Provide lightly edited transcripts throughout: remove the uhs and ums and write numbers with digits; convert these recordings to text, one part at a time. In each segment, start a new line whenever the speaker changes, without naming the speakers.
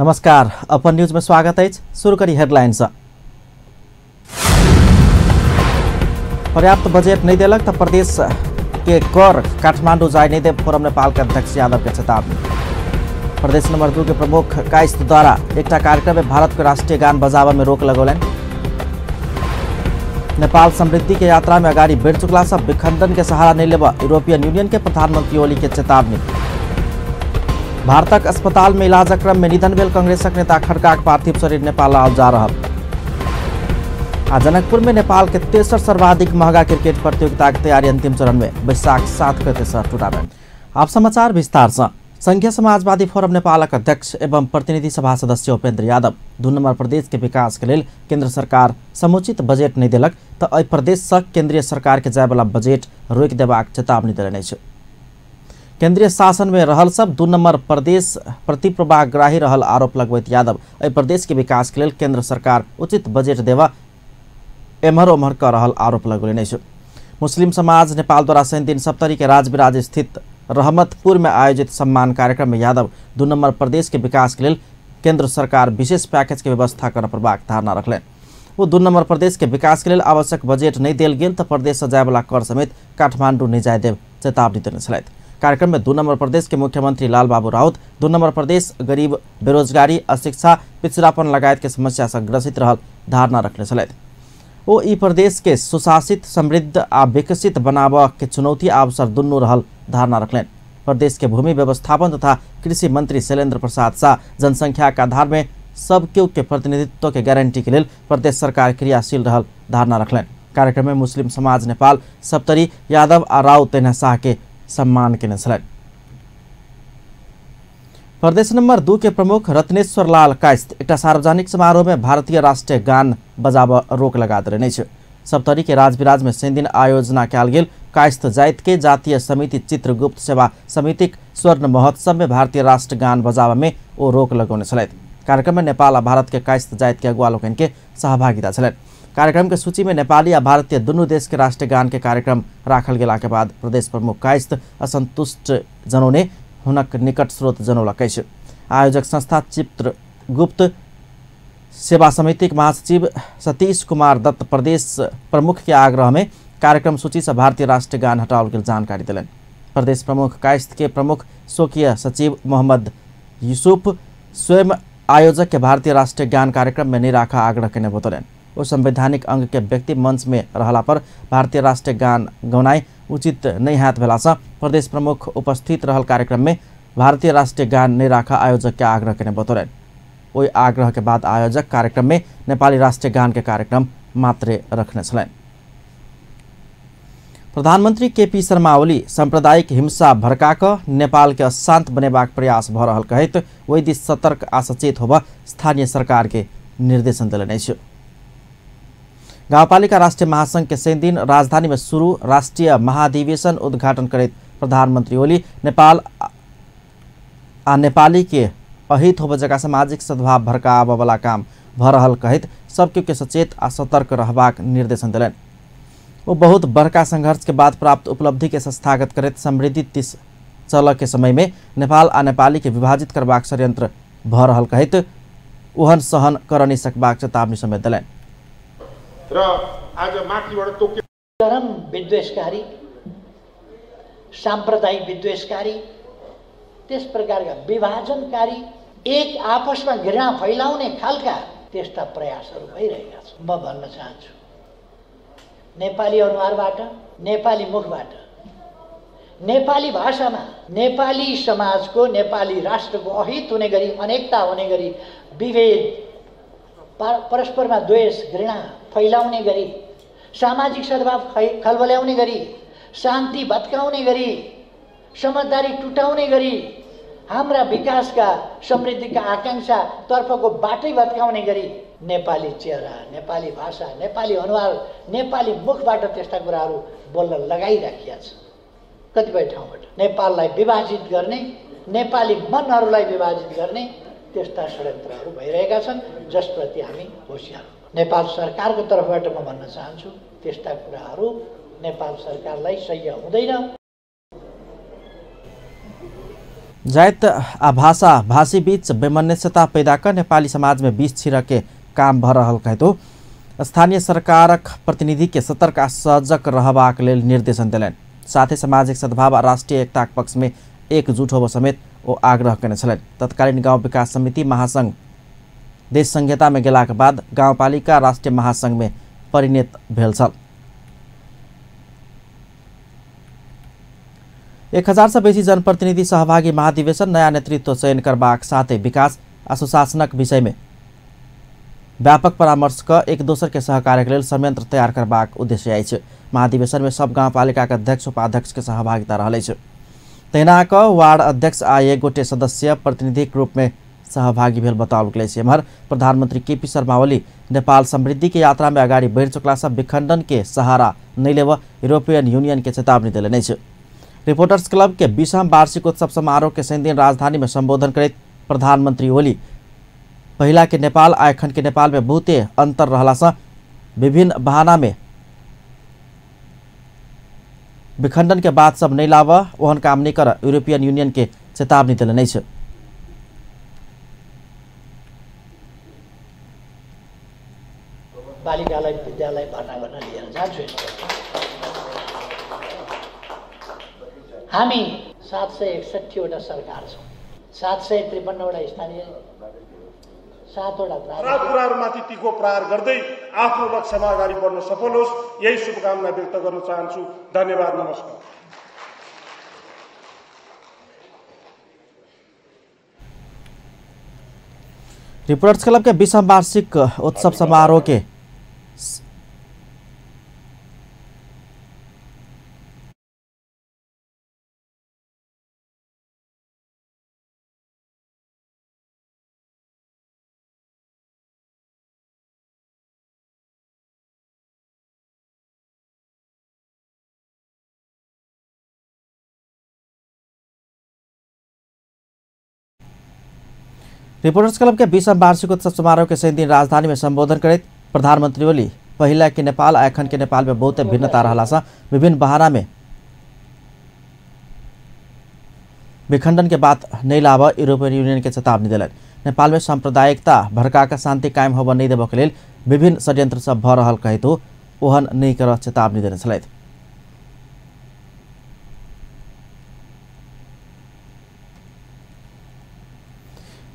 नमस्कार, अपन न्यूज में स्वागत है। शुरू करी हेडलाइंस। पर्याप्त बजट नहीं देलक तो प्रदेश के कर काठमांडू जाय नहीं दे, फोरम नेपाल के अध्यक्ष यादव के चेतावनी। प्रदेश नंबर 2 के प्रमुख कायस्थ द्वारा एक कार्यक्रम में भारत के राष्ट्रीय गान बजावे में रोक लगौलनि। नेपाल समृद्धि के यात्रा में अगाड़ी बढ़ चुकला सब विखंडन के सहारा नहीं लेब, यूरोपियन यूनियन के प्रधानमंत्री ओली के चेतावनी। भारतक अस्पताल में इलाजक क्रम में निधन भेल कांग्रेसक नेता खड़काक पार्थिव शरीर नेपाल लाओल जा रहा। आ जनकपुर में नेपाल के तेसर सर्वाधिक महंगा क्रिकेट प्रतियोगिता के तैयारी अंतिम चरण में, वैशाख 7 गते से टूर्नामेंट। आप समाचार विस्तार से। संघीय समाजवादी फोरम नेपालक अध्यक्ष एवं प्रतिनिधि सभा सदस्य उपेंद्र यादव 2 नंबर प्रदेश के विकास के लेल केंद्र सरकार समुचित बजट नहीं देलक तो एहि प्रदेश से केंद्रीय सरकार के जायवाला बजट रोकि देबाक चेतावनी देलनि अछि। केंद्रीय शासन में रहल सब 2 नंबर प्रदेश प्रतिप्रवाहग्राही रहल आरोप लगबैत यादव एहि प्रदेश के विकास के लेल केंद्र सरकार उचित बजट देवा एम्हर ओम्हर कऽ रहल आरोप लगौलनि अछि। मुस्लिम समाज नेपाल द्वारा शनिदिन सप्तरी के राजविराज स्थित रहमतपुर में आयोजित सम्मान कार्यक्रम में यादव 2 नंबर प्रदेश के विकास के लेल केंद्र सरकार विशेष पैकेज के व्यवस्था करऽ पड़बाक धारणा रखलनि। वो 2 नंबर प्रदेश के विकास के लेल आवश्यक बजट नहीं देल गेल तो प्रदेश से जायवाला कर समेत काठमांडू नहीं जाय देव चेतावनी देने छलथि। कार्यक्रम में 2 नंबर प्रदेश के मुख्यमंत्री लालबाबू राउत 2 नंबर प्रदेश गरीब, बेरोजगारी, अशिक्षा, पिछड़ापन लगायत के समस्या से ग्रसित रहल धारणा रखने छलथि। ओ ई प्रदेश के सुशासित, समृद्ध आ विकसित बनाबऽ के चुनौती आ अवसर दुनू रहल धारणा रखलनि। प्रदेश के भूमि व्यवस्थापन तथा कृषि मंत्री शैलेंद्र प्रसाद शाह जनसंख्या के आधार में सब केओ के प्रतिनिधित्व के गारंटी के लेल प्रदेश सरकार क्रियाशील रहल धारणा रखलनि। कार्यक्रम में मुस्लिम समाज नेपाल सप्तरी यादव आ राउत तहिना शाह के सम्मान केने छलनि। प्रदेश नंबर 2 के प्रमुख रत्नेश्वर लाल कायस्थ एक सार्वजनिक समारोह में भारतीय राष्ट्रीय गान बजाबऽ रोक लगा देने अछि। सप्तरी के राजविराज में शनिदिन आयोजना कयल गेल कायस्थ जाति के जातीय समिति चित्रगुप्त सेवा समितिक स्वर्ण महोत्सव में भारतीय राष्ट्र गान बजाबऽ में ओ रोक लगौने छलथि। कार्यक्रम में नेपाल आ भारत के कायस्थ जाति के अगुआ लोकनि के सहभागिता छलनि। कार्यक्रम के सूची में नेपाली आ भारतीय दुनू देश के राष्ट्रीय गान के कार्यक्रम राखल गेला के बाद प्रदेश प्रमुख कायस्थ असंतुष्ट जनौने हुनक निकट स्रोत जनौलक अछि। आयोजक संस्था चित्रगुप्त सेवा समितिक महासचिव सतीश कुमार दत्त प्रदेश प्रमुख के आग्रह में कार्यक्रम सूची से भारतीय राष्ट्रीय गान हटाओल गेल जानकारी देलनि। प्रदेश प्रमुख कायस्थ के प्रमुख स्वकीय सचिव मोहम्मद यूसुफ स्वयं आयोजक के भारतीय राष्ट्रीय गान कार्यक्रम में नहीं राखा आग्रह केने बतौलनि। ओ संवैधानिक अंग के व्यक्ति मंच में रहला पर भारतीय राष्ट्रीय गान गौनाइ उचित नहीं हैत भेलासँ प्रदेश प्रमुख उपस्थित रहल कार्यक्रम में भारतीय राष्ट्रीय गान नहीं राखा आयोजक के आग्रह केने बतौलनि। ओहि आग्रह के बाद आयोजक कार्यक्रम में नेपाली राष्ट्रीय गान के कार्यक्रम मात्रे रखने छलनि। प्रधानमंत्री केपी शर्मा ओली सांप्रदायिक हिंसा भड़का कऽ नेपाल के अशांत बनेबाक प्रयास भऽ रहल कहैत ओहि दिस सतर्क आ सचेत होबऽ स्थानीय सरकार के निर्देशन देलनि अछि। गाउँपालिका राष्ट्रीय महासंघ के शनिदिन राजधानी में शुरू राष्ट्रीय महाधिवेशन उद्घाटन करैत प्रधानमंत्री ओली नेपाल आ नेपाली के अहित होबऽ जकाँ सामाजिक सद्भाव भड़काबऽ वाला काम भऽ रहल कहैत सबके के सचेत आ सतर्क रहबाक निर्देशन देलनि। ओ बहुत बड़का संघर्ष के बाद प्राप्त उपलब्धि के संस्थागत करैत समृद्धि दिस चलऽ के समय में नेपाल आ नेपाली के विभाजित करबाक षड्यंत्र भऽ रहल कहैत ओहन सहन कर नहि सकबाक चेतावनी समेत देलनि।
र आज माथिबाट तोकियो
चरम विद्वेषकारी, सांप्रदायिक विद्वेषकारी, त्यस प्रकारका विभाजनकारी, एक आपसमा घृणा फैलाउने खालका त्यस्ता प्रयासहरू भइरहेका छन्। म भन्न चाहन्छु, नेपाली अनुहारबाट, नेपाली मुखबाट, नेपाली भाषामा नेपाली समाजको, नेपाली राष्ट्रको अहित हुने गरी, अनेकता हुने गरी, विभेद, परस्परमा द्वेष घृणा फैलाउने गरी, सामाजिक सद्भाव खलबल्याउने गरी, शान्ति भत्काउने गरी, समझदारी टुटाउने गरी, हाम्रा विकासका समृद्धिका आकांक्षा तर्फको बाटै भत्काउने गरी नेपाली चेहरा, नेपाली भाषा, नेपाली अनुहार, नेपाली मुखबाट त्यस्ता कुराहरू बोल्न लगाइराखिया छ कतिपय ठाउँबाट। नेपाललाई विभाजित गर्ने, नेपाली मनहरूलाई विभाजित गर्ने त्यस्ता षड्यन्त्रहरू भइरहेका छन्, जसप्रति हामी होसियार। नेपाल सरकारको तर्फबाट म भन्न चाहन्छु, त्यस्ता कुराहरू नेपाल सरकारलाई सह्य हुँदैन।
जाइत आ भाषा भाषी बीच वैमनस्यता पैदा कर नेपाली समाज में बीच छिर के काम भ रहल कहतो स्थानीय सरकारक प्रतिनिधि के सतर्क आ सजग रहबाक लेल निर्देशन देलनि। साथै सामाजिक सद्भाव आ राष्ट्रिय एकताक पक्ष में एकजुट होब समेत ओ आग्रह केने छलनि। तत्कालीन गाउँ विकास समिति महासंघ देश संघीयता में गेलाक बाद गाउँपालिका राष्ट्रिय महासंघ में परिणत भेल छल। 1000 से बेसी जनप्रतिनिधि सहभागी महाधिवेशन नयाँ नेतृत्व चयन करबाक साथै विकास आ सुशासनक विषय में व्यापक परामर्श क एक दोसर के सहकार्य के लेल संयंत्र तैयार करबाक उद्देश्य अछि। महाधिवेशन में सब गाउँपालिका के अध्यक्ष उपाध्यक्ष के सहभागिता रहल अछि। तहिना क वार्ड अध्यक्ष आ एक गोटे सदस्य प्रतिनिधिक रूप में सहभागी भेल बताओल गेल अछि। एम्हर प्रधानमंत्री केपी शर्मा ओली नेपाल समृद्धि के यात्रा में अगाडि बढ़ि चुकला सँ विखंडन के सहारा नहि लेब यूरोपियन यूनियन के चेतावनी देलनि अछि। रिपोर्टर्स क्लब के 20वां वार्षिक उत्सव समारोह के शनिदिन राजधानी में संबोधन करैत प्रधानमंत्री ओली पहिला के नेपाल आ एखन के नेपाल में बहुते अंतर रहला सँ विभिन्न बहाना में विखंडन के बात सब नहीं लाव ओहन काम नहीं कर यूरोपियन यूनियन के चेतावनी देलनि अछि।
बालिकालाई विद्यालय भर्ना गर्न लिएर जान्छु। हामी 761 वटा सरकार छौँ, 753 वटा स्थानीय, 7वटा
खराब कुराहरूमाथि तीखो प्रहार गर्दै आफ्नो लक्ष्यमा अगाडि बढ्न सफल होस्, यही शुभकामना व्यक्त गर्न चाहन्छु। धन्यवाद, नमस्कार।
रिपोर्टर्स क्लब के 20वां वार्षिक उत्सव समारोह के रिपोर्टर्स क्लब के 20वां वार्षिक उत्सव समारोह के शनिदिन राजधानी में संबोधन करैत प्रधानमंत्री ओली पहिला के नेपाल आ एखन के नेपाल में बहुते भिन्नता रहला सँ विभिन्न बहाना में विखंडन के बात नहीं लाब यूरोपियन यूनियन के चेतावनी देलनि। नेपाल में सांप्रदायिकता भड़का के शांति कायम होब नहीं देबऽ के लेल विभिन्न षड्यंत्र सब भ रहल कहैतो ओहन नहीं कर चेतावनी देने छलथि।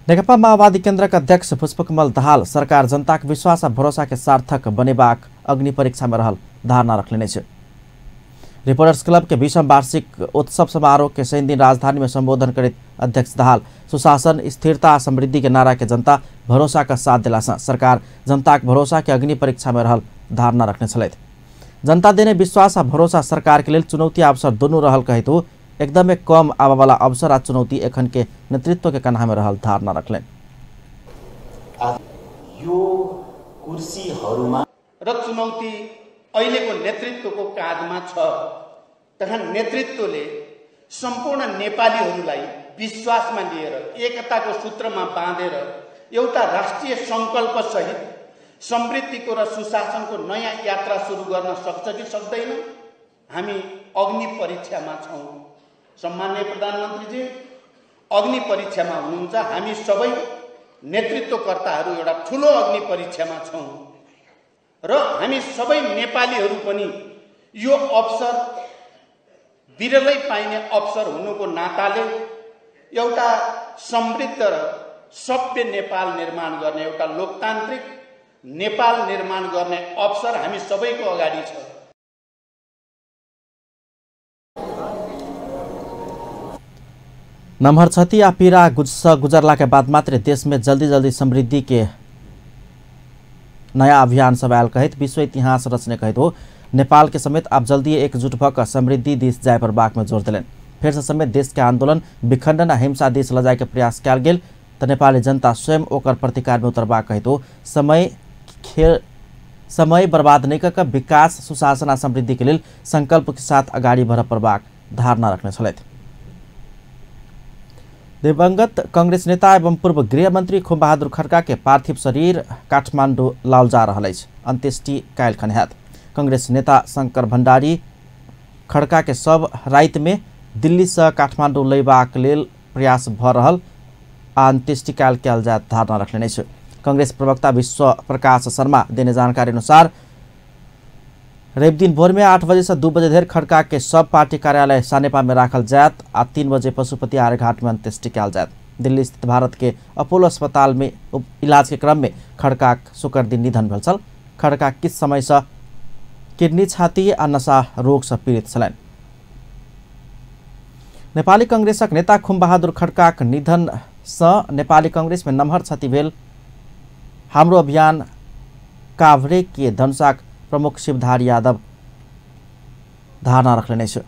नेकपा माओवादी केन्द्रक अध्यक्ष पुष्पकमल दाहाल सरकार जनताक विश्वास आ भरोसा के सार्थक बनेबाक अग्नि परीक्षा में रहल धारणा रखलेने अछि। रिपोर्टर्स क्लब के 20वां वार्षिक उत्सव समारोह के शनिदिन राजधानी में संबोधन करैत अध्यक्ष दाहाल सुशासन, स्थिरता आ समृद्धि के नारा के जनता भरोसा का साथ देला सँ सरकार जनताक भरोसा के अग्नि परीक्षा में रहल धारणा रखने छलथि। जनता देने विश्वास आ भरोसा सरकार के लेल चुनौती आ अवसर दुनू रहल कहैत एकदमै कम आबऽवाला अवसर आ चुनौती एखन के नेतृत्व के कन्हा में रहल धारणा रखलनि।
यो कुर्सीहरूमा
र चुनौती अहिलेको नेतृत्वको काँधमा छ। तथा नेतृत्वले सम्पूर्ण नेपालीहरूलाई विश्वासमा लिएर एकताको सूत्रमा बाँधेर एउटा राष्ट्रिय संकल्प सहित समृद्धिको र सुशासनको नयाँ यात्रा सुरु गर्न सक्छ कि सक्दैन? हामी अग्नि परीक्षामा छौँ। सम्माननीय प्रधानमन्त्रीजी अग्नि परीक्षामा हुनुहुन्छ। हामी सबै नेतृत्वकर्ताहरू एउटा ठुलो अग्नि परीक्षामा छौँ र हामी सबै नेपालीहरू पनि यो अवसर विरलै पाइने अवसर हुनुको नाताले एउटा समृद्ध र सभ्य नेपाल निर्माण गर्ने, एउटा लोकतान्त्रिक नेपाल निर्माण गर्ने अवसर हामी सबैको अगाडि छ।
नम्हर क्षति आ पीड़ा गुजरला के बाद मात्र देश में जल्दी जल्दी समृद्धि के नया अभियान सब आयल कहैत विश्व इतिहास रचने कहैत हो नेपाल के समेत अब जल्दी एकजुट भऽ समृद्धि दिस जाय पड़बाक में जोर देलनि। फेर से समेत देश के आंदोलन, विखंडन आ हिंसा दिस लऽ जाय के प्रयास कयल गेल तऽ नेपाली जनता स्वयं ओकर प्रतिकार में उतरबाक कहैत हो समय बर्बाद नहि कऽ कऽ विकास, सुशासन आ समृद्धि के लेल संकल्प के साथ अगाडि बढ़ पड़बाक धारणा रखने छलथि। दिवंगत कांग्रेस नेता एवं पूर्व गृहमंत्री खुमबहादुर खड्का के पार्थिव शरीर काठमाडौँ लाओल जा रहल अछि। अंत्येष्टि काल्हिखन हैत। कांग्रेस नेता शंकर भंडारी खड्का के सब राति में दिल्ली से काठमाडौँ लैबाक लेल प्रयास भ रहल आ अन्त्येष्टि कयल जायत धारणा रखने अछि। कांग्रेस प्रवक्ता विश्व प्रकाश शर्मा देने जानकारी अनुसार रवि दिन भोर में 8 बजे से 2 बजे धरि खड़का के सब पार्टी कार्यालय सानेपा में राखल जायत आ 3 बजे पशुपति आर्यघाट में अंत्येष्टि कयल जायत। दिल्ली स्थित भारत के अपोलो अस्पताल में इलाज के क्रम में खड़का शुक्र दिन निधन भेल छल। खड़का किछु समय से किडनी, छाती आ नशा रोग से पीड़ित छलनि। नेपाली कांग्रेसक नेता खुमबहादुर खड़काक निधन से नेपाली कांग्रेस में नमहर क्षति भेल। हाम्रो अभियान काभ्रे के धनुषाक प्रमुख शिवधारी यादव धारणा रखने अछि।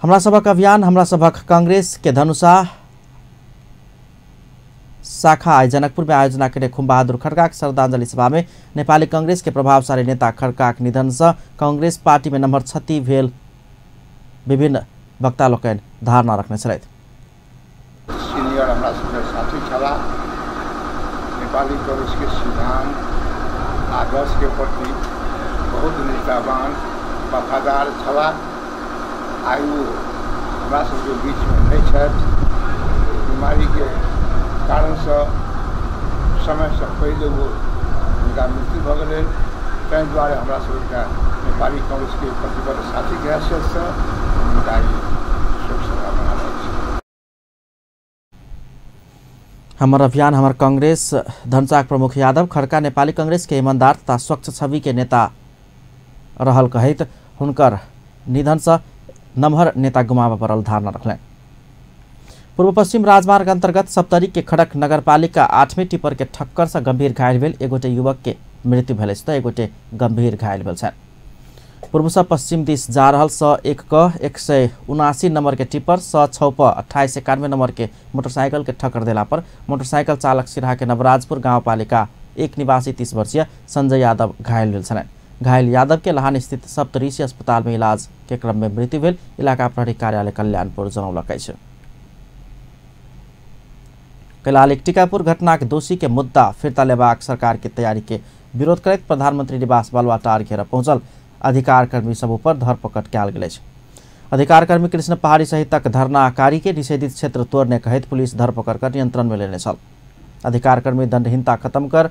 हमरा सभक अभियान हमरा सभक कांग्रेस के धनुषा शाखा आइ जनकपुर में आयोजना केने खुमबहादुर खड़काक श्रद्धांजलि सभा में नेपाली कांग्रेस के प्रभावशाली नेता खड़काक निधन से कांग्रेस पार्टी में नम्हर क्षति भेल विभिन्न वक्ता लोकनि धारणा रखने छलथि।
सीनियर हमरा सबके साथी छलाह। नेपाली कांग्रेस के सिद्धांत आदर्श के प्रति बहुत निष्ठावान वफादार छलाह। आइ ओ हमरा सबके बीचमे नहि छथि। बीमारी के कारणसँ समयसँ पहिले ओ हुनका मृत्यु भऽ गेलनि। ताहि दुआरे हमरा सबके नेपाली कांग्रेसके प्रतिबद्ध साथीके हैसियतसँ हुनका ई शोक सभा मना रहल छी।
हमर अभियान हमर कांग्रेस धनुषाक प्रमुख यादव खड़का नेपाली कांग्रेस के ईमानदार तथा स्वच्छ छवि के नेता रहल कहैत हुनकर निधन से नमहर नेता गुमाबऽ पड़ल धारणा रखलनि। पूर्व पश्चिम राजमार्ग अंतर्गत सप्तरी के खड़क नगरपालिका 8वीं टिपर के ठक्कर से गंभीर घायल भेल एक गोटे युवक के मृत्यु भेल अछि त एक गोटे गंभीर घायल भेल छनि। पूर्व से पश्चिम दिस जा रहल 101 क 179 नंबर के टिपर 6 प 2891 नंबर के मोटरसाइकिल के ठक्कर देला पर मोटरसाइकिल चालक सिरहा के नवराजपुर गाउँपालिका 1 निवासी 30 वर्षीय संजय यादव घायल भेल छलनि। घायल यादव के लहान स्थित सप्तऋषि अस्पताल में इलाज के क्रम में मृत्यु भेल इलाका प्रहरी कार्यालय कल्याणपुर जनौलक अछि। कैलालीक टीकापुर घटनाक दोषी के मुद्दा फिर्ता लेबाक सरकार के तैयारी के विरोध करैत प्रधानमंत्री निवास बालुवाटार घेरा पहुंचल अधिकार कर्मी सब ऊपर धरपकड़ कयल गेल अछि। अधिकार कर्मी कृष्ण पहाड़ी सहितक धरनाकारी के निषेधित क्षेत्र तोड़ने कहैत पुलिस धरपकड़ कर नियंत्रण में लेने छल। अधिकार कर्मी दंडहीनता खत्म कर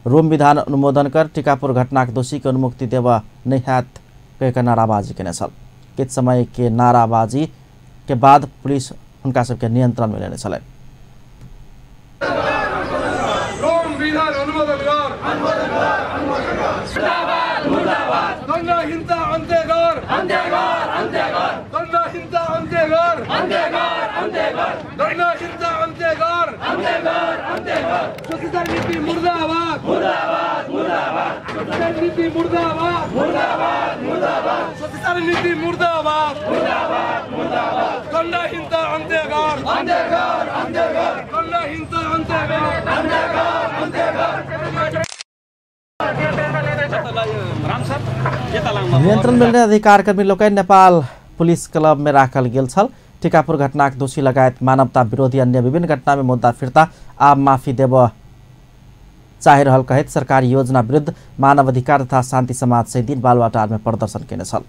रोम विधान अनुमोदन कर टीकापुर घटनाक दोषी के उन्मुक्ति देवा नहीं हैत कहि कऽ नाराबाजी केने छल। किछु समय के नाराबाजी के बाद पुलिस हुनका सबके नियंत्रण में लेने छलनि। नियंत्रण मिलने अधिकार कर्मी लोकनि नेपाल पुलिस क्लब में राखल गेल छल। टीकापुर घटनाक दोषी लगायत मानवता विरोधी अन्य विभिन्न घटना में मुद्दा फिर्ता आ माफी देव चाहि रहल कहैत सरकारी योजना विरुद्ध मानव अधिकार तथा शान्ति समाज से दिन बालुवाटार में प्रदर्शन केने छल।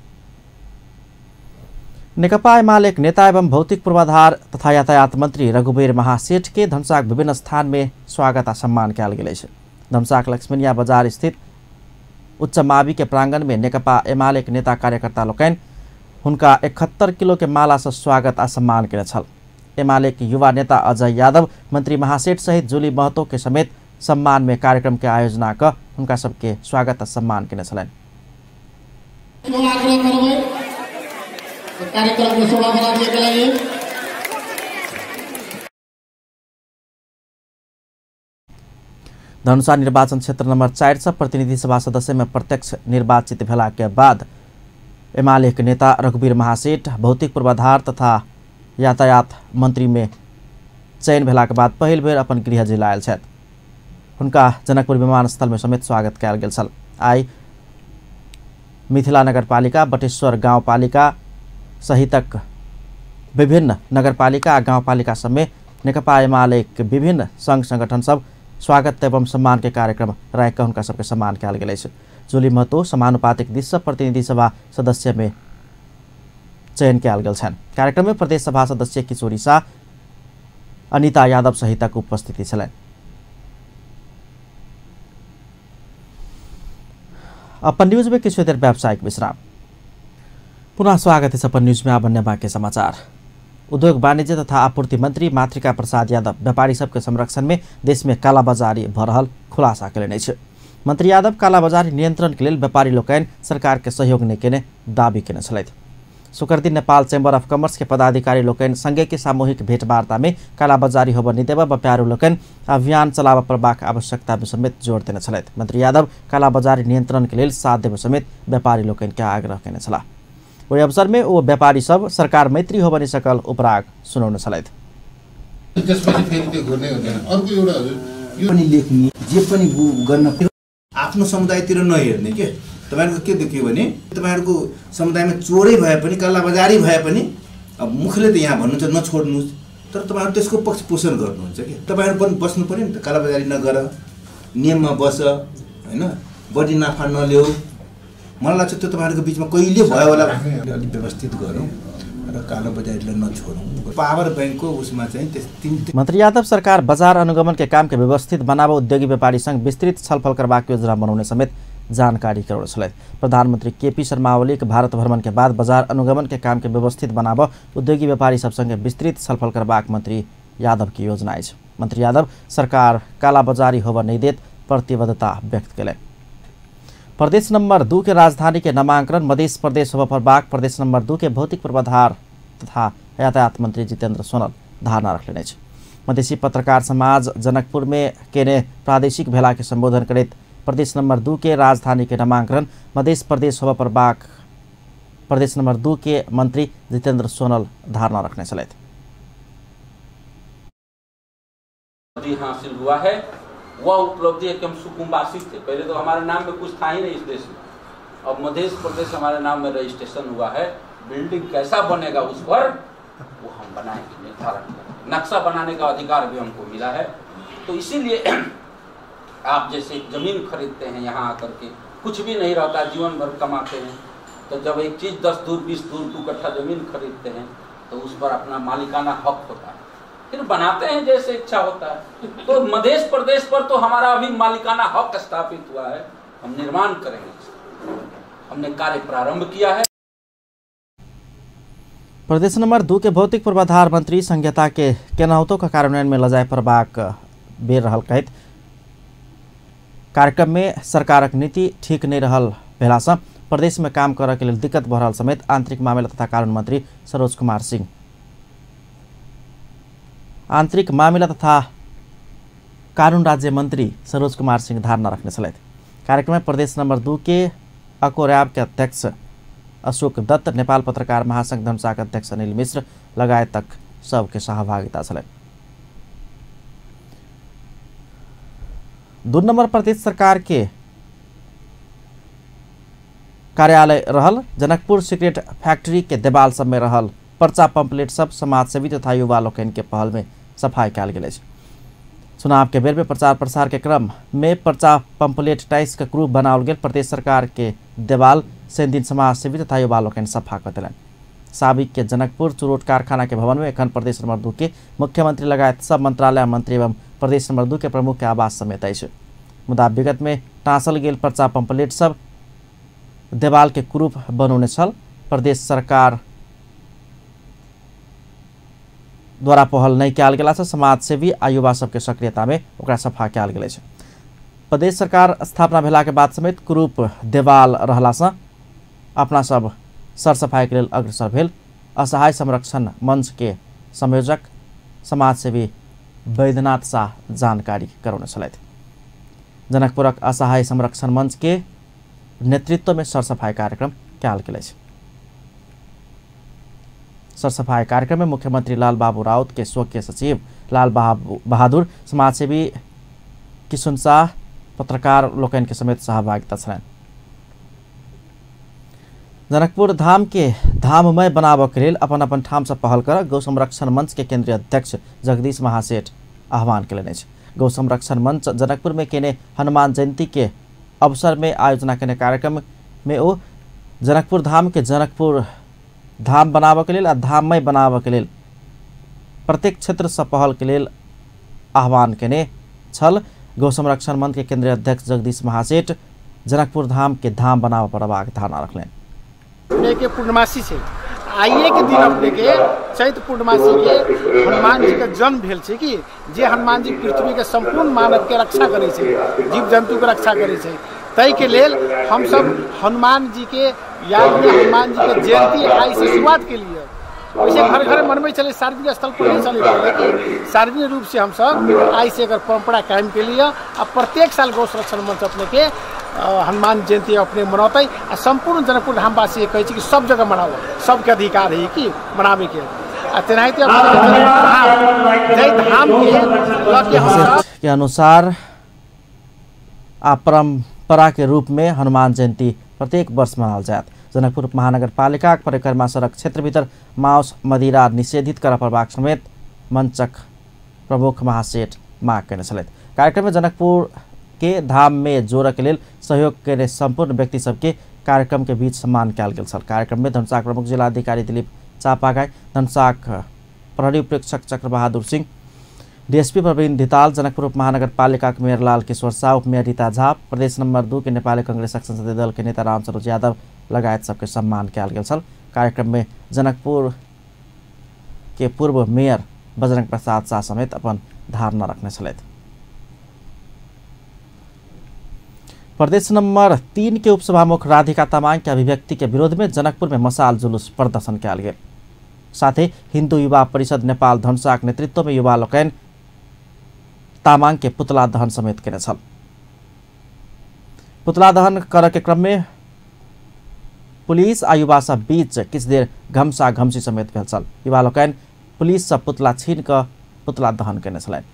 नेकपा एमाले नेता एवं भौतिक पूर्वाधार तथा यातायात मंत्री रघुवीर महासेठ के धनुषाक विभिन्न स्थान में स्वागत आ सम्मान कयल गेल अछि। धनुषाक लक्ष्मणिया बाजार स्थित उच्च मावि के प्रांगण में नेकपा एमाले नेता कार्यकर्ता लोकनि हुनका 71 किलो के माला से स्वागत आ सम्मान केने छल। एमाले के युवा नेता अजय यादव मंत्री महासेठ सहित जुली महतो के समेत सम्मान में कार्यक्रम के आयोजना क हुनका सबके स्वागत आ सम्मान केने छलनि। धनुषा निर्वाचन क्षेत्र नंबर 4 से प्रतिनिधि सभा सदस्य में प्रत्यक्ष निर्वाचित भेला के बाद एमाले के नेता रघुवीर महासेठ भौतिक पूर्वाधार तथा यातायात मंत्री में चयन भेला के बाद पहिल बेर अपन गृह जिला आयल छथि। हुनका जनकपुर विमानस्थल में समेत स्वागत कयल गेल छल। आइ मिथिला नगरपालिका, बटेश्वर गाउँपालिका सहितक विभिन्न नगरपालिका आ गाउँपालिका सबमे नेकपा एमाले के विभिन्न संघ संगठन सब स्वागत एवं सम्मान के कार्यक्रम राखि हुनका सबके सम्मान कयल गेल अछि। जुली महतो समानुपातिक दिस से प्रतिनिधि सभा सदस्य में चयन कयल गेल छनि। कार्यक्रम में प्रदेश सभा सदस्य किशोरी शाह, अनिता यादव सहितक उपस्थिति छलनि। अपन न्यूज में किछु देर व्यावसायिक विश्राम। पुनः स्वागत है अपन न्यूज में। अब अन्य बाकी समाचार। उद्योग वाणिज्य तथा आपूर्ति मंत्री मातृका प्रसाद यादव व्यापारी सबके संरक्षण में देश में कालाबाजारी भ रहल खुलासा कयलनि अछि। मंत्री यादव कालाबाजारी नियंत्रण के लेल व्यापारी लोकनि सरकार के सहयोग नहि केने दावी केने छलथि। शुक्र दिन नेपाल चैम्बर ऑफ कॉमर्स के पदाधिकारी लोकनि संगे के सामूहिक भेंटवार्ता में कालाबाजारी होबय नहि देबय व्यापारी लोकनि अभियान चलाबय पड़बाक आवश्यकता में समेत जोर देने छलथि। मंत्री यादव कालाबाजारी नियंत्रण के लेल साथ देबय समेत व्यापारी लोकनि के आग्रह केने छलाह। ओहि अवसर में ओ व्यापारी सब सरकार मैत्री होबय नहि सकल उपराग सुनौने छलथि।
आफ्नो समुदायतिर नहेर्ने के तपाईहरुको के देखियो भने तपाईहरुको समुदायमा चोरै भए पनि कालाबजारी भए पनि अब मुखले त यहाँ भन्नुहुन्छ नछोड्नुहोस्, तर तपाईहरु त्यसको पक्ष पोषण गर्नुहुन्छ के। तपाईहरु पनि बस्नु पर्यो नि त, कालाबजारी नगर, नियममा बस, हैन, बढी नाफा नल्याऊ। मलाई लाग्छ त्यो तपाईहरुको बीचमा कहिले भयो होला। अलि व्यवस्थित गरौँ र कालाबजारीलाई नछोडौँ। पावर बैंकको उसमा चाहिँ त्यस
मंत्री यादव सरकार बजार अनुगमन के काम के व्यवस्थित बनाव उद्योगी व्यापारी संग विस्तृत छलफल करबाक योजना बनाउने समेत जानकारी करौने छलथि। प्रधानमंत्री केपी शर्मा ओली के भारत भ्रमण के बाद बाजार अनुगमन के काम के व्यवस्थित बनाव उद्योगी व्यापारी सब संगे विस्तृत छलफल करबाक मंत्री यादव की योजना अछि। मंत्री यादव सरकार कालाबाजारी होबय नहि देत प्रतिबद्धता व्यक्त कयलनि। प्रदेश नंबर 2 के राजधानी के नामांकन मध्य प्रदेश होबय पड़बाक प्रदेश नंबर 2 के भौतिक पूर्वाधार तथा यातायात मंत्री जितेंद्र सोनल धारणा रखलनि अछि। मधेसी पत्रकार समाज जनकपुर में केने प्रादेशिक भेला के संबोधन करैत प्रदेश नंबर 2 के राजधानी के नामांकन मध्य प्रदेश होबय पड़बाक प्रदेश नंबर 2 के मंत्री जितेंद्र सोनल धारणा रखने छलथि।
हासिल हुआ है वह उपलब्धि है कि हम सुकुम्बासी थे। पहले तो हमारे नाम में कुछ था ही नहीं इस देश में, अब मध्य प्रदेश हमारे नाम में रजिस्ट्रेशन हुआ है। बिल्डिंग कैसा बनेगा उस पर वो हम बनाएंगे, निर्धारण करेंगे। नक्शा बनाने का अधिकार भी हमको मिला है। तो इसीलिए आप जैसे जमीन खरीदते हैं यहाँ आकर के कुछ भी नहीं रहता, जीवन भर कमाते हैं, तो जब एक चीज़ 10 धूर 20 धूर 2 कट्ठा जमीन खरीदते हैं तो उस पर अपना मालिकाना हक होता है, फिर बनाते हैं जैसे इच्छा होता है। तो मध्य प्रदेश पर तो हमारा अभी मालिकाना हक स्थापित हुआ है, हम निर्माण करेंगे, हमने कार्य प्रारंभ किया है।
प्रदेश नंबर 2 के भौतिक पूर्वाधार मंत्री संहिता के केनाहुतो का कार्यान्वयन में लजाय पड़बाक बेर रहल कहैत कार्यक्रम में सरकारक नीति ठीक नहीं रहल भेलासँ प्रदेश में काम करऽ के लेल दिक्कत भऽ रहल समेत आंतरिक मामिला तथा कानून मंत्री सरोज कुमार सिंह आंतरिक मामिला तथा कानून राज्य मंत्री सरोज कुमार सिंह धारणा रखने छलथि। कार्यक्रम में प्रदेश नंबर 2 के अकोर्याब के अध्यक्ष अशोक दत्त, नेपाल पत्रकार महासंघ धनुषाक अध्यक्ष अनिल मिश्र लगायतक सबके सहभागिता छलनि। 2 नंबर प्रदेश सरकार के कार्यालय रहल जनकपुर सिगरेट फैक्ट्री के देवाल सब में रहल पर्चा पंपलेट सब समाजसेवी तथा युवा लोकनि के पहल में सफाई कयल गेल अछि। चुनाव के बेर में प्रचार प्रसार के क्रम में पर्चा पंपलेट टाइस के ग्रुप बनाओल गेल प्रदेश सरकार के देवाल शनि दिन समाजसेवी तथा युवा लोकनि सफा कऽ देलनि। साबिक के जनकपुर चुरोट कारखाना के भवन में एखन प्रदेश नंबर 2 के मुख्यमंत्री लगायत सब मंत्रालय मंत्री एवं प्रदेश नंबर 2 के प्रमुख के आवास समेत अछि। मुदा विगत में टाँसल गेल पर्चा पंपलेट सब देवाल के कुरूप बनौने छल। प्रदेश सरकार द्वारा पहल नहीं कयल गेला से समाजसेवी आ युवा सबके सक्रियता में ओकरा सफा कयल गेल अछि। प्रदेश सरकार स्थापना भेला के बाद समेत कुरूप देवाल रहला से अपना सब सरसफाई के लेल अग्रसर भेल असहाय संरक्षण मंच के संयोजक समाजसेवी वैद्यनाथ शाह जानकारी करौने छलथि। जनकपुरक असहाय संरक्षण मंच के नेतृत्व में सरसफाई कार्यक्रम कयल गेल अछि। सरसफाई कार्यक्रम में मुख्यमंत्री लाल बाबू राउत के स्वकीय सचिव लाल बहादुर, समाजसेवी किशुन शाह, पत्रकार लोकनि के समेत सहभागिता छलनि। जनकपुर धाम के धाममय बनाबऽ के लेल अपन अपन ठाम से पहल कर गौ संरक्षण मंच के केंद्रीय अध्यक्ष जगदीश महासेठ आह्वान कयलनि अछि। गौ संरक्षण मंच जनकपुर में केने हनुमान जयंती के अवसर में आयोजना केने कार्यक्रम में ओ जनकपुर धाम के जनकपुर धाम बनाबऽ के लेल आ धाममय बनाबऽ के लेल प्रत्येक क्षेत्र से पहल के लेल आह्वान केने छल। गौ संरक्षण मंच के केंद्रीय अध्यक्ष जगदीश महासेठ जनकपुर धाम के धाम बनाबऽ पड़बाक धारणा रखलनि।
अपने के पूर्णमासी छै, आइए के दिन अपने के चैत पूर्णमासी के हनुमान जी के जन्म भेल छै कि जे हनुमान जी पृथ्वी के संपूर्ण मानव के रक्षा करै छै, जीव जंतु के रक्षा करै छै। ताहि के लेल हमसब हनुमान जी के याद में हनुमान जी के जयंती आइ से शुरुआत के लिए वैसे घर घर मनबै छलै, सार्वजनिक स्थल पर नहीं चलै, लेकिन सार्वजनिक रूप से हमसब आइ से एकर परंपरा कायम के लिए आ प्रत्येक साल गौ संरक्षण मंच अपने के हनुमान जयंती अपने मनौतै आ सम्पूर्ण जनकपुर धामवासी कहै छै कि सब जगह मनाओ, सबके अधिकार है कि मनाबे के। आ तेनाहिते जय धाम के
के अनुसार आ परंपरा के रूप में हनुमान जयंती प्रत्येक वर्ष मनाओल जायत। जनकपुर महानगरपालिका परिक्रमा सड़क क्षेत्र भीतर मांस मदिरा निषेधित करऽ पड़बाक समेत मंचक प्रमुख महासेठ माग केने छलथि। कार्यक्रम में जनकपुर के धाम में जोड़ऽ के लेल सहयोग केने संपूर्ण व्यक्ति सबके कार्यक्रम के बीच सम्मान कयल गेल छल। कार्यक्रम में धनुषाक प्रमुख जिलाधिकारी दिलीप चापागाई, धनुषाक प्रहरी प्रेक्षक चक्र बहादुर सिंह, डीएसपी प्रवीण धिताल, जनकपुर उपमहानगरपालिका के मेयर लाल किशोर शाह, उपमेयर रीता झा, प्रदेश नंबर 2 के नेपाली कांग्रेसक संसदीय दल के नेता रामसरोज यादव लगायत सबके सम्मान कयल गेल छल। कार्यक्रम में जनकपुर के पूर्व मेयर बजरंग प्रसाद शाह समेत अपन धारणा रखने छलथि। प्रदेश नंबर 3 के उपसभामुख राधिका तामाङ के अभिव्यक्ति के विरोध में जनकपुर में मसाल जुलूस प्रदर्शन कयल गेल। साथ ही हिंदू युवा परिषद नेपाल धनुषाक नेतृत्व में युवा लोकनि तामाङ के पुतला दहन समेत केने छल। पुतला दहन करऽ के क्रम में पुलिस आ युवा सब बीच किछु देर घमसा घमसी समेत भेल छल। युवा लोकनि पुलिस से पुतला छीन कऽ पुतला दहन केने छलनि।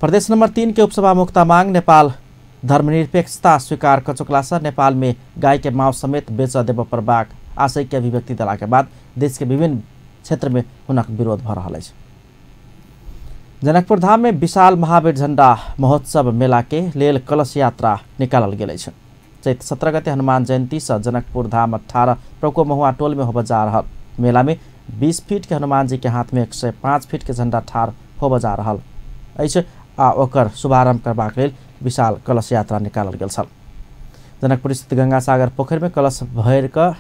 प्रदेश नंबर 3 के उपसभामुख तामाङ नेपाल धर्मनिरपेक्षता स्वीकार क चुकला से नेपाल में गाय के मांस समेत बेच देबऽ पड़बाक आशय के अभिव्यक्ति देला के बाद देश के विभिन्न क्षेत्र में हुनक विरोध भऽ रहल अछि। जनकपुर धाम में विशाल महावीर झंडा महोत्सव मेला के लेल कलश यात्रा निकालल गेल अछि। चैत 17 गते हनुमान जयंती से जनकपुर धाम 18 प्रको महुआ टोल में होबऽ जा रहल मेला में 20 फीट के हनुमान जी के हाथ में 105 फीट के झंडा ठाढ़ होबऽ जा रहल अछि आ ओकर शुभारंभ करबाक लेल विशाल कलश यात्रा निकालल गेल छल। जनकपुर स्थित गंगा सागर पोखरि में कलश भरि कऽ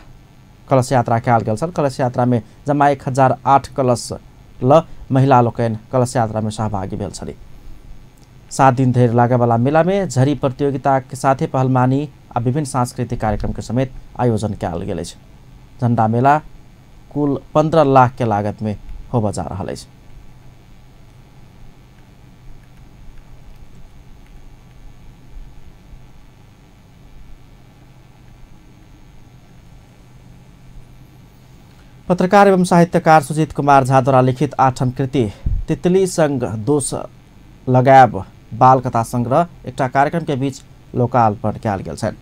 कलश यात्रा कयल गेल छल। कलश यात्रा में जमा 1008 कलश ल महिला लोकनि कलश यात्रा में सहभागी भेल छली। 7 दिन धरि लागयवला मेला में झरी प्रतियोगिता के साथे पहलवानी आ विभिन्न सांस्कृतिक कार्यक्रम के समेत आयोजन कयल गेल अछि। झंडा मेला कुल 15 लाख के लागत में होबऽ जा रहल अछि। पत्रकार एवं साहित्यकार सुजीत कुमार झा द्वारा लिखित 8म कृति तितली संग दोष लगायब बाल कथा संग्रह एकटा कार्यक्रम के बीच लोकार्पण कयल गेल छनि।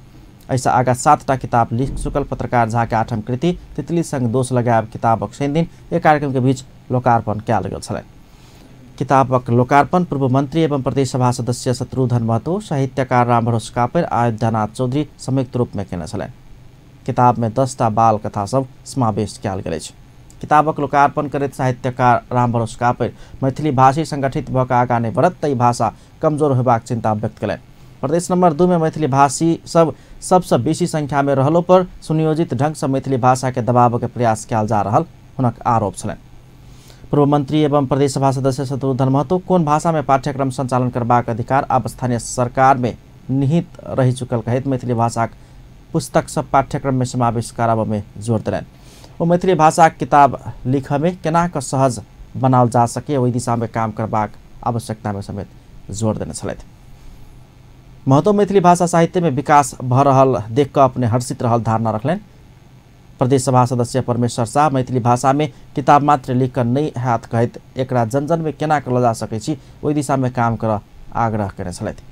एहिसँ आगाँ 7टा किताब लिख चुकल पत्रकार झा के 8म कृति तितली संग दोष लगायब किताबक शनि दिन एक कार्यक्रम के बीच लोकार्पण कयल गेल छलनि। किताबक लोकार्पण पूर्व मंत्री एवं प्रदेश सभा सदस्य शत्रुघ्न महतो, साहित्यकार रामभरोस कापर, अयोध्यानाथ चौधरी संयुक्त रूप में केने छलनि। किताब में 10टा बाल कथा सब समावेश कयल गेल अछि। किताबक लोकार्पण करैत साहित्यकार रामभरोस कापर मैथिली भाषी संगठित भऽ कऽ आगाँ नहि बढ़त तऽ ई भाषा कमजोर होयबाक चिंता व्यक्त कयलनि। प्रदेश नंबर 2 में मैथिली भाषी सब सबसँ बेसी संख्या में रहलो पर सुनियोजित ढंग से मैथिली भाषा के दबाव के प्रयास कयल जा रहल हुनक आरोप छलनि। पूर्व मंत्री एवं प्रदेश सभा सदस्य शत्रुघ्न महतो कोन भाषा में पाठ्यक्रम संचालन करबाक अधिकार आब स्थानीय सरकार में निहित रहि चुकल कहैत मैथिली भाषाक पुस्तक सब पाठ्यक्रम में समावेश कराबऽ में जोर देलनि। ओ मैथिली भाषाक किताब लिखऽ में केना कऽ सहज बनाओल जा सके ओहि दिशा में काम करबाक आवश्यकता में समेत जोर देने छलथि। महतो मैथिली भाषा साहित्य में विकास भऽ रहल देख कऽ अपने हर्षित रहल धारणा रखलनि। प्रदेश सभा सदस्य परमेश्वर शाह मैथिली भाषा में किताब मात्र लिख कऽ नहि हैत कहैत एकरा जन जन में केना कऽ लऽ जा सकै छी ओहि दिशा में काम करऽ आग्रह केने छलथि।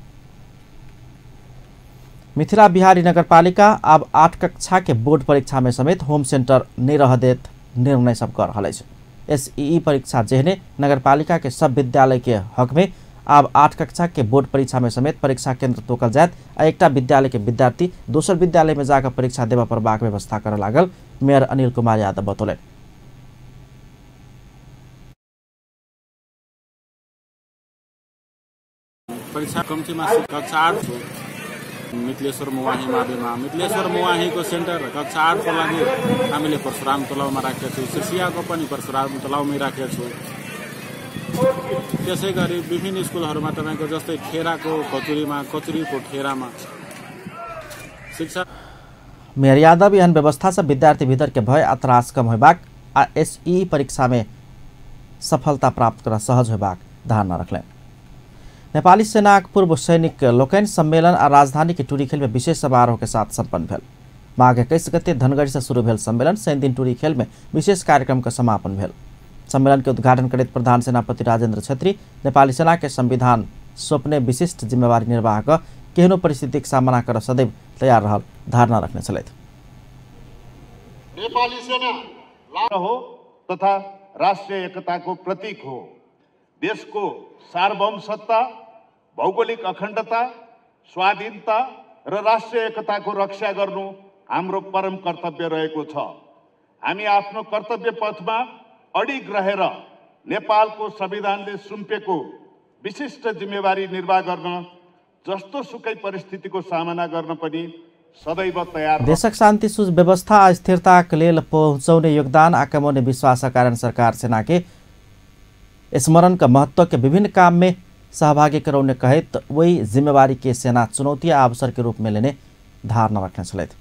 मिथिला बिहारी नगरपालिका आब 8 कक्षा के बोर्ड परीक्षा में समेत होम सेंटर नहि रह देत निर्णय सब कर रहल अछि। एसईई परीक्षा जेहने नगरपालिका के सब विद्यालय के हक में आब 8 कक्षा के बोर्ड परीक्षा में समेत परीक्षा केंद्र तोकल जायत आ एकटा विद्यालय के विद्यार्थी दोसर विद्यालय में जाकर परीक्षा देबऽ पड़बाक व्यवस्था करऽ लागल मेयर अनिल कुमार यादव बतौलनि।
परीक्षा कम्तीमा कक्षा 8 हो मिथिलेश्वर मुवाही माविमा मिथिलेश्वर मुवाहीको सेन्टर कक्षा 8 को लागि हामीले परशुराम तलाउमा राखेका छौँ, सिरसियाको पनि परशुराम तलाउमै राखेका छौँ। त्यसै गरी विभिन्न स्कुलहरूमा तपाईँको जस्तै ठेराको कचुरीमा, कचुरीको ठेरामा शिक्षा।
मेयर यादव एहन व्यवस्था से विद्यार्थी भीतर के भय आ त्रास कम होबाक आ एसई परीक्षा में सफलता प्राप्त कर सहज होबाक धारणा रखलनि। नेपाली सेनाक पूर्व सैनिक लोकनि सम्मेलन आ राजधानी के टुरीखेल में विशेष समारोह के साथ सम्पन्न भेल। माघ 21 गते धनगढ़ी से शुरू भेल सम्मेलन शनि दिन टुरीखेल में विशेष कार्यक्रम के समापन भेल। सम्मेलन के उद्घाटन करैत प्रधान सेनापति राजेंद्र छेत्री नेपाली सेना के संविधान सौंपने विशिष्ट जिम्मेवारी निर्वाह क केहनो परिस्थितिक सामना कर सदैव तैयार रहल धारणा रखने छलथि।
नेपाली सेना हो तथा राष्ट्रिय एकता को प्रतीक हो, देश को सार्वभौम सत्ता, भौगोलिक अखण्डता, स्वाधीनता र राष्ट्रिय एकता को रक्षा गर्नु हाम्रो परम कर्तव्य रहेको छ। हामी आफ्नो कर्तव्य पथमा अडिग रहेर नेपालको संविधानले सुम्पेको विशिष्ट जिम्मेवारी निर्वाह गर्न जस्तो सुकै परिस्थितिको सामना गर्न पनि सदैव तयार।
देशक शान्ति सुव्यवस्था आ स्थिरताक लेल पहुँचाउने योगदान आ कमाउने विश्वासक कारण सरकार सेना के स्मरण का महत्व के विभिन्न काम में सहभागी कराउने कहैत वही जिम्मेवारी के सेना चुनौती आ अवसर के रूप में लेने धारणा रखने छलथि।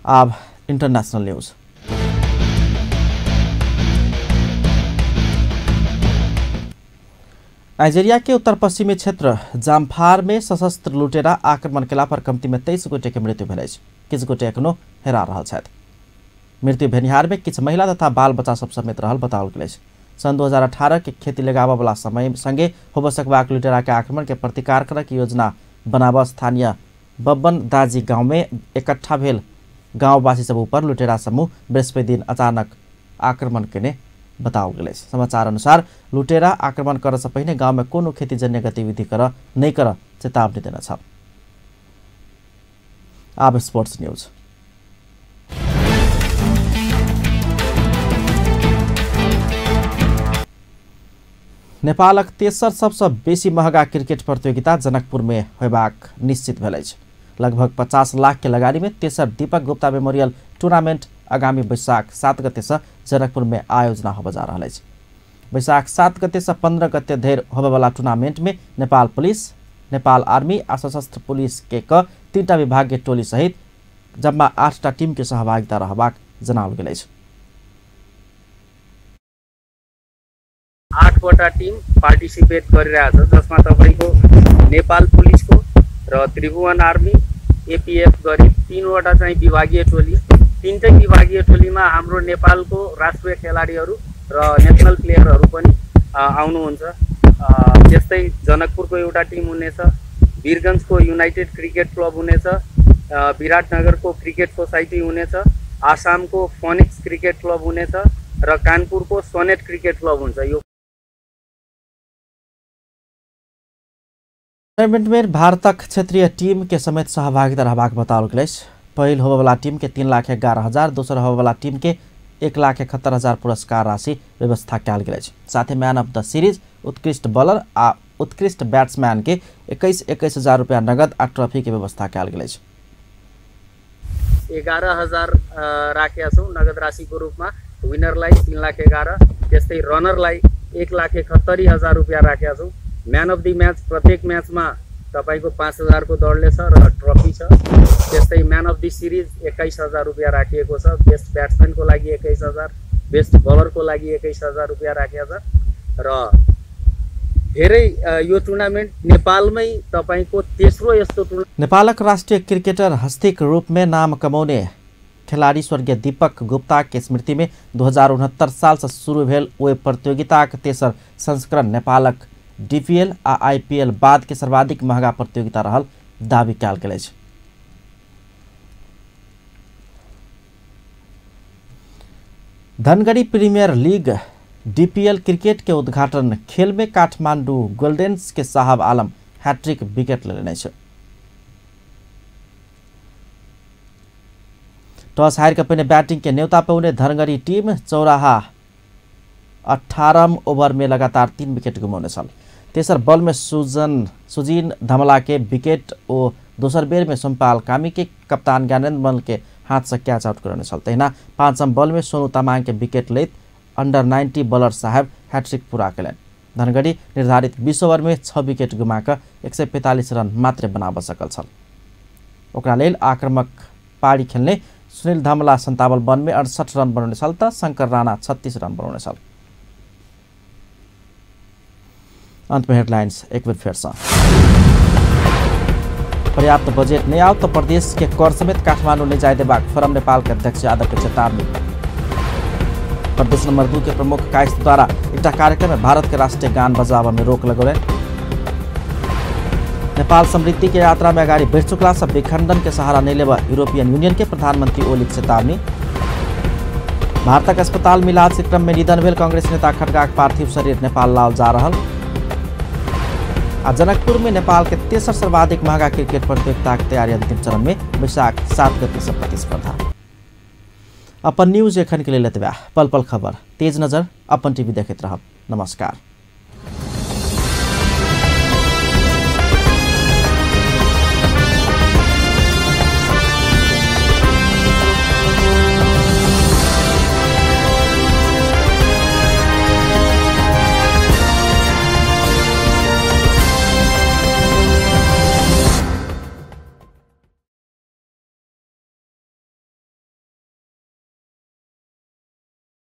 अब इंटरनेशनल न्यूज। नाइजेरिया के उत्तर पश्चिमी क्षेत्र जामफार में सशस्त्र लुटेरा आक्रमण केला पर कम्ती में 23 गोटे के मृत्यु भेल अछि। किछु गोटे एखनो हेरा रहल छथि। मृत्यु भेनिहार में किछु महिला तथा बाल बच्चा सब समेत रहल बताओल गेल अछि। सन् 2018 के खेती लगाबऽ वाला समय संगे होबऽ सकबाक लुटेरा के आक्रमण के प्रतिकार करक योजना बनाबऽ स्थानीय बब्बन दाजी गांव में इकट्ठा भेल गाँववासी सब ऊपर लुटेरा समूह बृहस्पति दिन अचानक आक्रमण केने बताओल गेल अछि। समाचार अनुसार लुटेरा आक्रमण करऽ से पहिने गांव में कोनो खेतीजन्य गतिविधि कर नहीं कर चेतावनी देने छल। आब स्पोर्ट्स न्यूज। नेपालक तेसर सबसँ बेसी महगा क्रिकेट प्रतियोगिता जनकपुर में होबाक निश्चित भेल अछि। लगभग 50 लाख के लगानी में तेसर दीपक गुप्ता मेमोरियल टूर्नामेंट आगामी वैशाख 7 गते से जनकपुर में आयोजना होबय जा रहल अछि। वैशाख 7 गते से 15 गते धरि होबयवला टूर्नामेंट में नेपाल पुलिस, नेपाल आर्मी आ सशस्त्र पुलिस के 3टा विभागीय टोली सहित जम्मा 8टा टीम के सहभागिता रहबाक जनाओल गेल अछि।
8वटा टिम पार्टिसिपेट गरिरहेछ, जसमा तपाईको नेपाल पुलिसको र त्रिभुवन आर्मी, एपीएफ गरी 3वटा चाहिँ विभागीय टोली। तीनटै विभागीय टोलीमा हाम्रो नेपालको राष्ट्रिय खेलाडीहरू र नेसनल प्लेयरहरू पनि आउनुहुन्छ। त्यस्तै जनकपुरको एउटा टिम हुनेछ, वीरगञ्जको युनाइटेड क्रिकेट क्लब हुनेछ, विराटनगरको क्रिकेट सोसाइटी हुनेछ, आसामको फोनिक्स क्रिकेट क्लब हुनेछ र कानपुरको सोनेट क्रिकेट क्लब हुन्छ। यो
टूर्नामेंट में भारतक क्षेत्रीय टीम के समेत सहभागिता रहबाक बताओल गेल अछि। पहिल होबयवला टीम के 3,11,000, दोसर होबयवला टीम के 1,71,000 पुरस्कार राशि व्यवस्था कयल गेल अछि। साथ ही मैन ऑफ the series, उत्कृष्ट बॉलर आ उत्कृष्ट बैट्समैन के 21-21 हजार रुपया नगद आ ट्रॉफी के व्यवस्था कयल गेल अछि।
11,000 राखेका छौँ नगद राशिको रूपमा। विनरलाई 3,11,000, त्यस्तै रनरलाई 1,71,000 रुपियाँ राखेका छौँ। म्यान अफ the match प्रत्येक म्याचमा तपाईँको 5,000 को दरले छ र ट्रफी छ। त्यस्तै म्यान अफ the series 21,000 रुपियाँ राखिएको छ। बेस्ट ब्याट्सम्यानको लागि 21,000, बेस्ट बलरको लागि 21,000 रुपियाँ राखिएको छ। र धेरै यो टुर्नामेन्ट नेपालमै तपाईँको तेस्रो यस्तो टुर्नामेन्ट।
नेपालक राष्ट्रिय क्रिकेटर हस्तीक रूप में नाम कमाउने खिलाड़ी स्वर्गीय दीपक गुप्ता के स्मृति में 2069 साल से शुरू भेल ओहि प्रतियोगिताक तेसर संस्करण नेपालक डीपीएल आ आईपीएल बाद के सर्वाधिक महंगा प्रतियोगिता रहल दावी कयल गेल अछि। Dhangadhi premier league DPL cricket के उद्घाटन खेल में काठमांडू गोल्डेन्स के साहब आलम हैट्रिक विकेट लेने छै। टॉस हारि कऽ पहिने बैटिंग के न्योता पौने धनगढ़ी टीम चौराहा 18 ओवर में लगातार 3 विकेट गुमौने छल। तेसर बॉल में सुजीन धमला के विकेट ओ दोसर बेर में सोमपाल कामी के कप्तान ज्ञानेन्द्र मल्ल के हाथ से कैच आउट करौने छल। तहिना पाँचम बॉल में सोनू तामाङ के विकेट लैत अंडर 90 बॉलर साहेब हैट्रिक पूरा कयलनि। धनगढ़ी निर्धारित 20 ओवर में 6 विकेट गुमा कऽ 145 रन मात्र बनाबऽ सकल छल। ओकरा लेल आक्रामक पारी खेलने सुनील धमला 57 बॉल में 68 रन बनौने छल तऽ शंकर राणा 36 रन बनौने छल। अंत में हेडलाइंस एक बेर फेर सँ। पर्याप्त बजट नहीं आओ तो प्रदेश के कर समेत काठमांडू नहीं जाय देबाक फोरम नेपाल के अध्यक्ष यादव के चेतावनी। प्रदेश नंबर 2 के प्रमुख कायस्थ द्वारा एक कार्यक्रम में भारत के राष्ट्रीय गान बजाबऽ में रोक लगौलनि। नेपाल समृद्धि के यात्रा में अगाडि बढ़ि चुकला से विखंडन के सहारा नहीं लेबऽ यूरोपियन यूनियन के प्रधानमंत्री ओली के चेतावनी। भारतक अस्पताल में इलाज के क्रम में निधन भेल कांग्रेस नेता खड़गाक पार्थिव शरीर नेपाल लाओल जा रहल। आ जनकपुर में नेपाल के तेसर सर्वाधिक महंगा क्रिकेट प्रतियोगिता के तैयारी अंतिम चरण में वैशाख 7 गते से प्रतिस्पर्धा। अपन न्यूज एखन के लेल एतबे। पल पल खबर तेज नजर अपन टीवी देखैत रहब। नमस्कार।